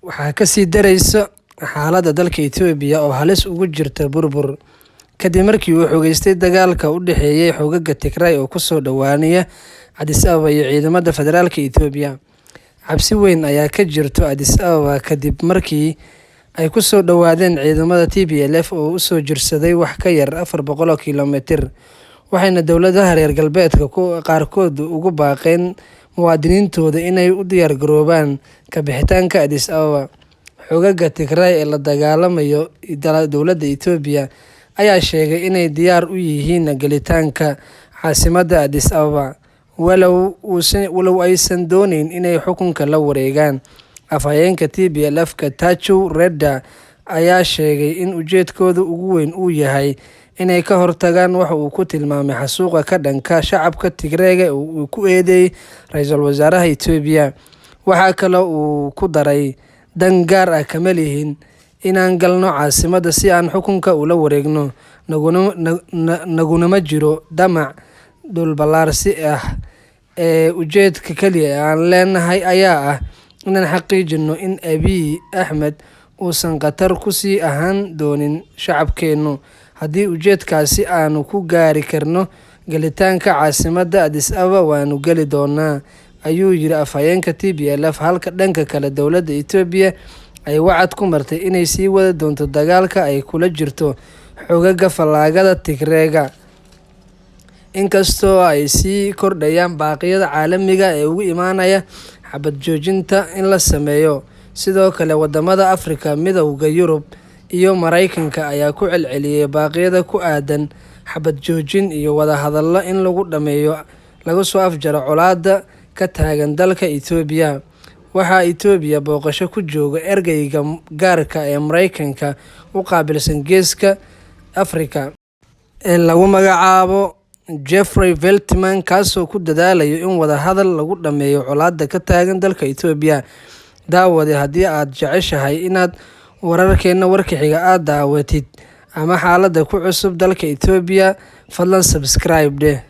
Waxaa kasii daraysa xaaladda dalka Itoobiya oo halis ugu jirta burbur kadib markii uu xoogeystay dagaalka u dhexeeyay xoogagga Tigray oo kusoo dhowaanaya Addis Ababa iyo ciidamada federaalka Itoobiya. Cabsi weyn ayaa ka jirto Addis Ababa kadib markii ay kusoo dhowaadeen ciidamada TPLF oo usoo jirsaday wax ka yar 400 kiiloomitir, waxayna dowladaha reer galbeedka qaarkood ugu baaqeen muwaadiniintooda inay u diyaargaroobaan ka bixitaanka Addis Ababa. Xoogagga Tigray ee la dagaalamayo dowladda Itoobiya ayaa sheegay inay diyaar u yihiin gelitaanka caasimadda Addis Ababa, walow aysan dooneyn inay xukunka la wareegaan. Afhayeenka TPLF Getachew Reda ayaa sheegay in ujeedkooda ugu weyn uu yahay inay ka hortagaan waxa uu ku tilmaamay xasuuqa ka dhanka shacabka Tigreega oo uu ku eedeeyay ra'iisul wasaaraha Itoobiya. Waxaa kale uu ku daray, "Dan gaar ah kama lihin inaan galno caasimadda si aan xukunka ula wareegno, nagunama jiro damac dhul ballaarsi ah ee ujeedka kaliya ee aan leenahay ayaa ah inaan xaqiijino in Abiy Ahmed uusan khatar ku sii ahaan doonin shacabkeenu. Haddii ujeedkaasi aanu ku gaari karno gelitaanka caasimadda Addis Ababa, waanu geli doonaa," ayuu yiri afhayeenka TPLF. Halka dhanka kale dowladda Itoobiya ay wacad ku martay inay sii wadi doonto dagaalka ay kula jirto xoogagga fallaagada Tigreega. Inkastoo ay sii kordhayaan baaqyada caalamiga ee uga imaanaya xabad joojinta in la sameeyo, sidoo kale wadamada Afrika, Midowga Yurub iyo Mareykanka ayaa ku celceliyay baaqyada ku aadan xabad joojin iyo wadahadallo in lagu dhameeyo laga soo afjaro colaadda ka taagan dalka Itoobiya. Waxaa Itoobiya booqasho ku jooga ergeyga gaarka ee Mareykanka u qaabilsan Geeska Afrika ee lagu magacaabo Jeffrey Feltman, kaasoo ku dadaalayo in wadahadal lagu dhameeyo colaadda ka taagan dalka Itoobiya. Daawade, haddii aad jeceshahay inaad wararkeena warka xiga aad daawatid ama xaaladda ku cusub dalka Itoobiya, fadlan subscribe dheh.